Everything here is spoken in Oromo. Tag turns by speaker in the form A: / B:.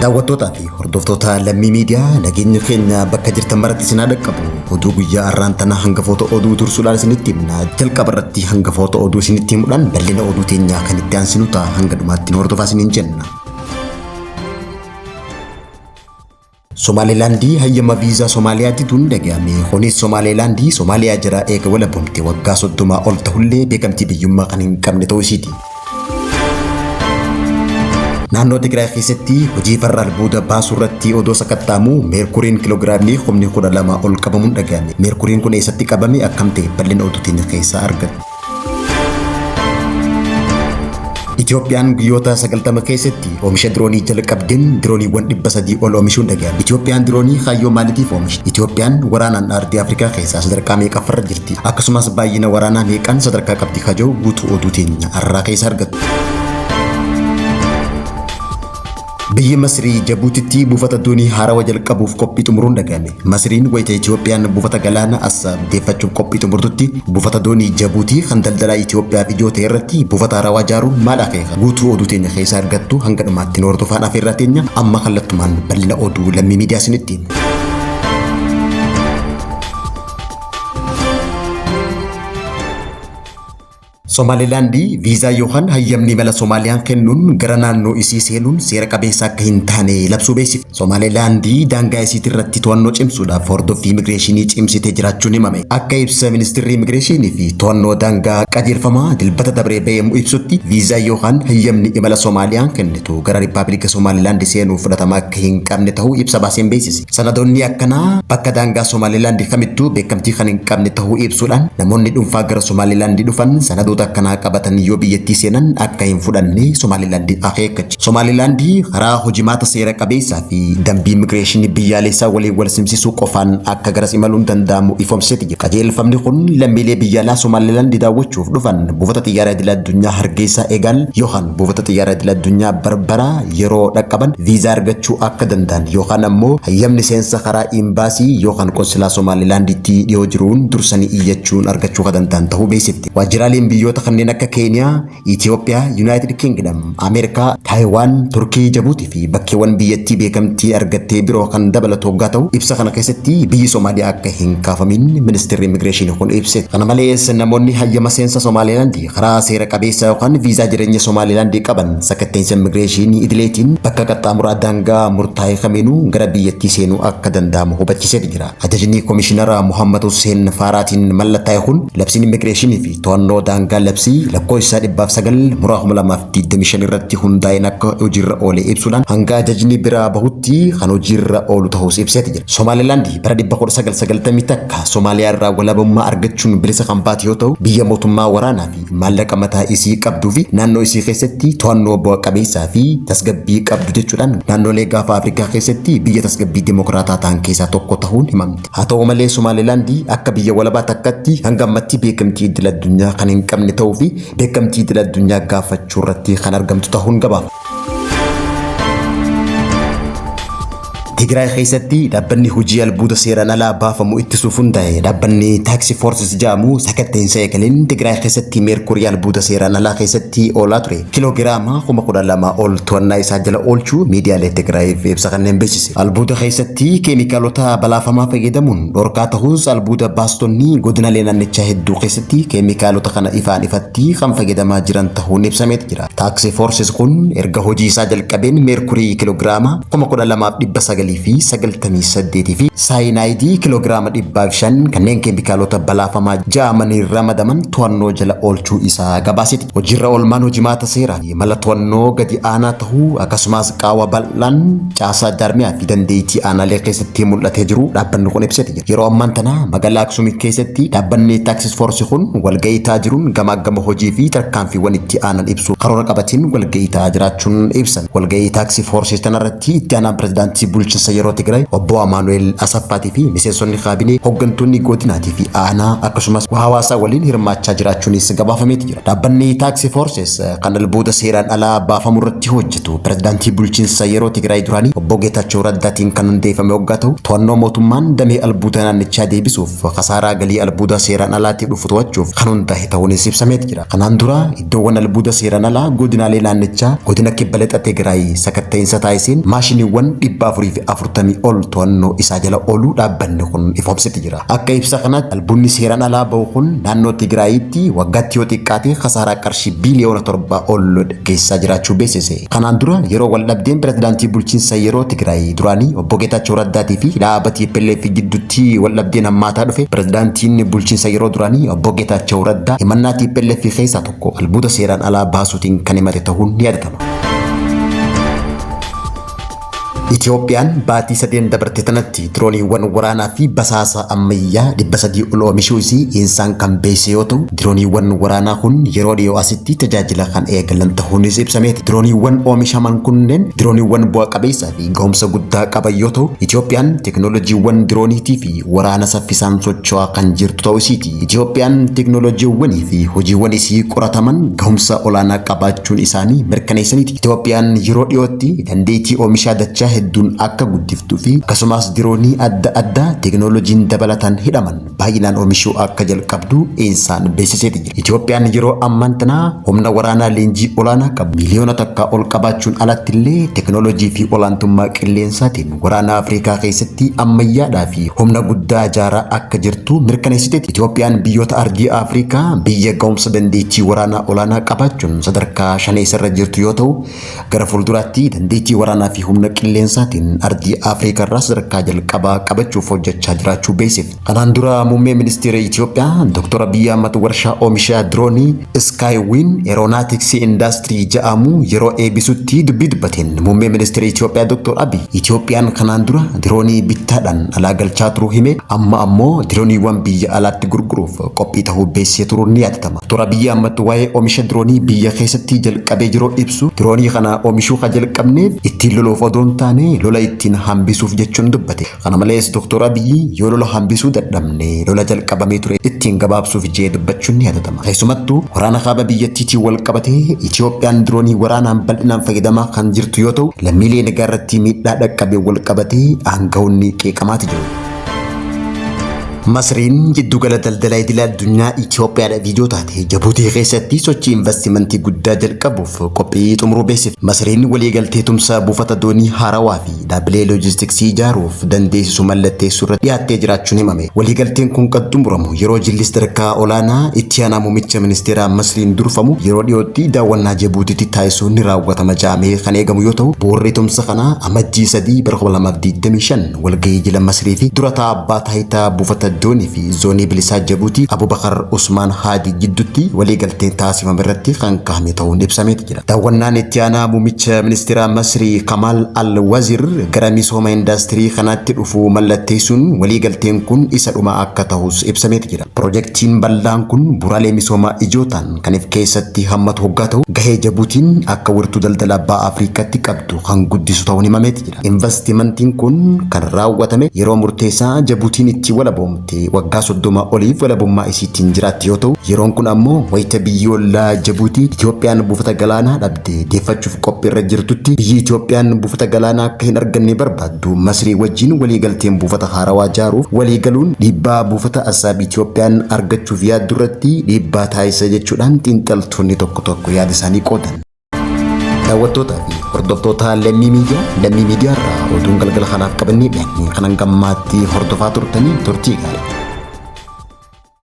A: Daawwattootaa fi hordoftoota Lammii Miidiyaa, nageenya keenya bakka jirtan maratti isin haa dhaqqabu. Oduu guyyaa har'aan tana hangafoota oduu dursuudhaan isinitti himna. Jalqaba irratti hangafoota oduu isinitti himuudhaan bal'ina oduu teenyaa kan itti aansinu ta'a, hanga dhumaatti nu hordofaa isiniin jenna. Somaalilaandii hayyama viizaa Somaaliyaa diduun dhaga'ame. Kunis Somaalilaandii Somaaliyaa jira eega walabomte waggaa 30 ol tahullee beekamtii biyyummaa kan hin qabne ta'uu isiiti. Naannoo Tigraay keessatti hojii farra albuuda baasuu irratti odoo sakatta'amu meerkuriin kiloogiraamni kumni 12 ol qabamuun dhaga'ame. Meerkuriin kun eessatti qabame, akkam ta'e, bal'ina oduu teenya keessaa argattu. Itoophiyaan guyyoota 90 keessatti oomisha diroonii jalqabdeen dirooniiwwan 300 ol oomishuun dhaga'ame. Itoophiyaan diroonii kaayyoo maaliitiif oomishti? Itoophiyaan waraanaan ardii Afrikaa keessaa sadarkaa meeqaffarra jirti? Akkasumas baay'ina waraanaa meeqaan sadarkaa qabdi kajoo guutuu oduu teenya har'aa keessa argattu. Biyyi Masrii Jabuutitti buufata doonii haarawa jalqabuuf qophii xumuruun dhaga'ame. Masriin wayita Itoophiyaan buufata galaana Assaab deeffachuuf qophii xumurtutti buufata doonii Jabuutii kan daldalaa Itoophiyaaf ijoo ta'e irratti buufata haarawaa ijaaruun maal akeeka? Guutuu oduu teenya keessaa argattu, hanga dhumaatti nu hordofaan afeerraa teenya. Amma kallattumaan bal'ina oduu Lammii Miidiyaa isinitti himna. Somaalilaandi viizaa yookaan hayyamni imala Somaaliyaan kennuun gara naannoo isii seenuun seera qabeessa akka hin taane labsuu beeksifte. Somaalilaandi daangaa isiitirratti to'annoo cimsuudhaaf hordoffii imigireeshinii cimsitee jiraachuun himame. Akka ibsa ministirri imigireeshinii fi to'annoo daangaa qajeelfama Dilbata dabree ba'e ibsutti, viizaa yookaan hayyamni imala Somaaliyaan kennitu gara Rippaabilika Somaalilaandi seenuuf fudhatama akka hin qabne ta'uu ibsa baaseen beeksise. Sanadoonni akkanaa bakka daangaa Somaalilaand kamittuu beekamtii kan hin qabne tahuu ibsuudhaan, namoonni dhuunfaa gara Somaalilaand dhufan sanadoota akkanaa qabatanii yoo biyyattii seenan akka hin fudhanne Somaalilaand akeekkachi. Somaalilaand karaa hojimaata seera qabeessaa fi dambii immigireeshinii biyyaalessaa waliin wal simsisuu qofaan akka garas imaluun danda'amu ifoomseeti jira. Qajeelfamni kun lammiilee biyya alaa Somaalilaand daawwachuuf dhufan buufata xiyyaaraa idil addunyaa Hargeysaa Egaal yookaan buufata xiyyaaraa idil addunyaa Barbaraa yeroo dhaqqaban viizaa argachuu akka danda'an yookaan ammoo hayyamni seensa karaa Imbaasii yookaan Qonsilaa Somaalilaanditti dhiyoo jiruun dursanii iyyachuun argachuu ka danda'an tahuu beeksifte. Waajjiraaleen biyyoota kanneen akka Keeniyaa, Itiyoophiyaa, Yunaayitid Kingdam, Ameerikaa, Taayiwaan, Turkii, Jabuutii fi bakkeewwan biyyattii beekamtii argattee biroo kan dabalatu hoggaa tahu, ibsa kana keessatti biyyi Somaaliyaa akka hin kaafamin ministeerri Immigireeshinii kun ibse. Kana malees namoonni hayyama seensa Somaalilaandi karaa seera qabeessa yookaan viizaa jireenya Somaalilaandii qaban sakatta'insa immigireeshinii idileetiin bakka qaxxaamuraa daangaa murtaa'e kamiinuu gara biyyattii seenuu akka danda'amu hubachiiseeti jira. Ajajni Komishinara Mohaammad Husseen Faaraatiin mallattaa'e kun labsiin immigireeshinii fi to'annoo daangaa labsii lakkoofsa 109 muraa 2025 irratti hundaa'een akka hojiirra oole ibsuudhaan, hanga ajajni biraa bahutti kan hojiirra oolu ta'uus ibseeti jira. Somaalilaand bara 1991 Somaaliyaa irraa walabummaa argachuun bilisa kan baate yoo ta'u, biyya mootummaa waraanaa fi maallaqa mataa isii qabduu fi naannoo isii keessatti to'annoo bu'a qabeessaa fi tasgabbii qabdu jechuudhaan naannolee Gaafa Afrikaa keessatti biyya tasgabbii dimokiraataa ta'an keessaa tokko tahuun himamti. Haa ta'u malee Somaalilaandi akka biyya walabaa takkatti hanga ammatti beekamtii idil addunyaa kan hin qabne ta'uu fi beekamtii idil addunyaa gaafachuu irratti kan argamtu tahuun gabaafame. Tigraay keessatti dhaabbanni hojii albuuda seeraan alaa baafamu ittisuuf hundaa'e, dhaabbanni Taaksi Foorsis jedhamu, sakatta'insa eegaleen Tigraay keessatti meerkurii albuuda seeraan alaa keessatti oolaa ture kiloogiraama 12,000 ol to'annaa isaa jala oolchuu miidiyaalee Tigraayiif ibsa kanneen beeksise. Albuuda keessatti keemikaalota balaafamaa fayyadamuun dhorkaa ta'us, albuuda baastonni godinaalee naannichaa hedduu keessatti keemikaalota kana ifaan ifatti kan fayyadamaa jiran ta'uun ibsameeti jira. Taaksi Foorsis kun erga hojii isaa jalqabeen meerkurii kiloogiraama 12,998 fi saayinaayidii kiloogiraama 105 kanneen keemikaalota balaafamaa ja'amaniin ramadaman to'annoo jala oolchuu isaa gabaaseti. Hojiirra oolmaan hojimaata seeraa fi mala to'annoo gadi aanaa tahuu, akkasumas qaawa bal'aan caasaa jaarmiyaa fi dandeettii aanaalee keessatti mul'atee jiru dhaabbanni kun ibseeti jira. Yeroo ammaan tana magaalaa Aksumii keessatti dhaabbanni Taaksi Foorsi kun walga'ii ta'aa jiruun gamaaggama hojii fi tarkaanfiiwwan itti aanan ibsu karoora qabateen walga'ii ta'aa jiraachuun ibsame. Walga'ii Taaksi Foorsii tanarratti itti aanaan pirezidaantii bulchiinsa bulchiinsa yeroo Tigraay obbo Amaanu'eel Asaffaatii fi miseensonni kaabinee hooggantoonni godinaatii fi aanaa akkasumas hawaasa waliin hirmaachaa jiraachuunis gabaafameeti jira. Dhaabbanni Taaksi Foorses kan albuuda seeraan alaa baafamu irratti hojjetu pirezidaantii bulchiinsa yeroo Tigraay duraanii obbo Geetaachoo Raddaatiin kan hundeeffame hoggaa ta'u to'annoo mootummaan damee albuuda naannichaa deebisuuf kasaaraa galii albuuda seeraan alaatii dhufu to'achuuf kan hundaa'e ta'uunis ibsameeti jira. Kanaan dura iddoowwan albuuda seeraan alaa godinaalee naannichaa godina kibba lixa Tigraay sakatta'iinsa taasiseen maashiniiwwan 440 ol to'annoo isaa jala ooluu dhaabbanni kun ifoomseeti jira. Akka ibsa kanaatti albuudni seeraan alaa bahu kun naannoo Tigraayitti waggaatti yoo xiqqaate kasaaraa qarshii biiliyoona 7 ol geessisaa jiraachuu beeksise. Kanaan dura yeroo wal dhabdeen pirezidaantii bulchiinsa yeroo Tigraay duraanii obbo Geetaachoo Raddaatii fi dhaaba TPLF gidduutti wal dhabdeen hammaataa dhufe pirezidaantiin bulchiinsa yeroo duraanii obbo Geetaachoo Raddaa himannaa TPLF keessaa tokko albuuda seeraan alaa baasuutiin kan himate ta'uun ni yaadatama. Itoophiyaan baatii sadeen dabarte tanatti dirooniiwwan waraanaa fi basaasa ammayyaa 300 ol oomishuu isii Insaan kan beeksise yoo ta'u, dirooniiwwan waraanaa kun yeroo dhiyoo asitti tajaajila kan eegalan ta'uunis ibsameeti. Dirooniiwwan oomishaman kunneen dirooniiwwan bu'a qabeessaa fi gahumsa guddaa qaban yoo ta'u, Itoophiyaan teekinooloojiiwwan dirooniitii fi waraana saffisaan socho'aa kan jirtu ta'uu isiiti. Itoophiyaan teekinooloojiiwwanii fi hojiiwwan isii qorataman gahumsa olaanaa qabaachuun isaanii mirkaneessaniiti. Itoophiyaan yeroo dhiyootti dandeettii oomishaa dachaa hedduun akka guddiftuu fi akkasumas diroonii adda addaa teekinooloojiin dabalataan hidhaman baay'inaan oomishuu akka jalqabdu Insaan beeksiseeti jira. Itoophiyaan yeroo ammaan tanaa humna waraanaa leenjii olaanaa qabu miiliyoona 1 ol qabaachuun alatti illee teekinooloojii fi olaantummaa qilleensaatiin waraana Afrikaa keessatti ammayyaadhaa fi humna guddaa ijaaraa akka jirtu mirkaneessiteeti. Itoophiyaan biyyoota ardii Afrikaa biyya gahumsa dandeettii waraanaa olaanaa qabaachuun sadarkaa shaneessarra jirtu yoo ta'u, gara fuulduraatti dandeettii waraanaa fi humna qilleensaatiin ardii Afrikaa irraa sadarkaa jalqabaa qabachuuf hojjechaa jiraachuu beeksifte. Kanaan dura muummee ministeera Itoophiyaa Dr. Abiyyi Ahmad warshaa oomisha diroonii Skywin Aeronautics Industry jedhamu yeroo eebbisutti dubbii dubbateen muummee ministeera Itoophiyaa Dr. Abiy Itoophiyaan kanaan dura diroonii bittaadhaan alaa galchaa turuu hime amma ammoo dirooniiwwan biyya alaatti gurguruuf qophii ta'uu beeksisee turuun ni yaadatama. Dr. Abiyyi Ahmad waa'ee oomisha diroonii biyya keessatti jalqabee jiru ibsu diroonii kana oomishuu kan jalqabneef ittiin loluuf odoo hin taane lola ittiin hambisuuf jechuun dubbate. Kana malees Dr. Abiyyi yoo lola hambisuu dadhabne lola jalqabamee ture ittiin gabaabsuuf jee dubbachuun ni yaadatama. Keessumattuu waraana kaaba biyyattiitiin wal qabatee Itoophiyaan diroonii waraanaan bal'inaan fayyadamaa kan jirtu yoo ta'u lammiilee nagaa irratti miidhaa dhaqqabee wal qabatee aangawoonni qeeqamaati jiru. Masriin jiddugala daldala idila addunyaa Itoophiyaadhaaf ijoo taate Jabuutii keessatti sochii investimentii guddaa jalqabuuf qophii xumuruu beeksifte. Masriin waliigaltee tumsa buufata doonii haarawaa fi dhaabbilee loojistiksii ijaaruuf dandeessisu mallatteessuu irratti dhiyaattee jiraachuun himame. Waliigalteen kun kan xumuramu yeroo jilli sadarkaa olaanaa itti aanaa muummicha ministeeraa Masriin durfamu yeroo dhiyootti daawwannaa Jabuutiitti taasisuun ni raawwatama jedhamee kan eegamu yoo ta'u, bu'uurri tumsa kanaa Amajjii 3 bara 2025 walgahii jila Masrii fi durataa abbaa taayitaa buufata doonii fi zoonii bilisaa Jabuutii Abubakar Usmaan Haadii gidduutti waliigalteen taasifame irratti kan kaa'ame ta'uun ibsameeti jira. Daawwannaan itti aanaa muummicha ministeeraa Masrii Kamaal Al-Wazir gara misooma indaastirii kanaatti dhufu mallatteessuun waliigalteen kun isa dhuma akka ta'us ibsameeti jira. Pirojektiin bal'aan kun bu'uuraalee misoomaa ijoo ta'an kan of keessatti hammatu hoggaa ta'u gahee Jabuutiin akka wirtuu daldala baha Afrikaatti qabdu kan guddisu ta'uun himameeti jira. Investimentiin kun kan raawwatame yeroo murteessaa Jabuutiin itti walaboomte waggaa 30 oliif walabummaa isiitiin jiraatti yoo ta'u, yeroon kun ammoo wayita biyyi ollaa Jabuutii Itoophiyaan buufata galaanaa dhabde deeffachuuf qophiirra jirtutti biyyi Itoophiyaan buufata galaanaa akka hin arganne barbaaddu Masrii wajjin waliigalteen buufata haarawaa ijaaruuf waliigaluun dhiibbaa buufata Asaab Itoophiyaan argachuuf yaaddu irratti dhiibbaa taasisa jechuudhaan xiinxaltoonni tokko tokko yaada isaanii qoodan. Daawwattootaa fi hordoftoota Lammii Miidiyaa, Lammii Miidiyaa irraa oduun galgala kanaaf qabannee dhiyaanne kan hanga ammaatti hordofaa turtanii turtii gaarii.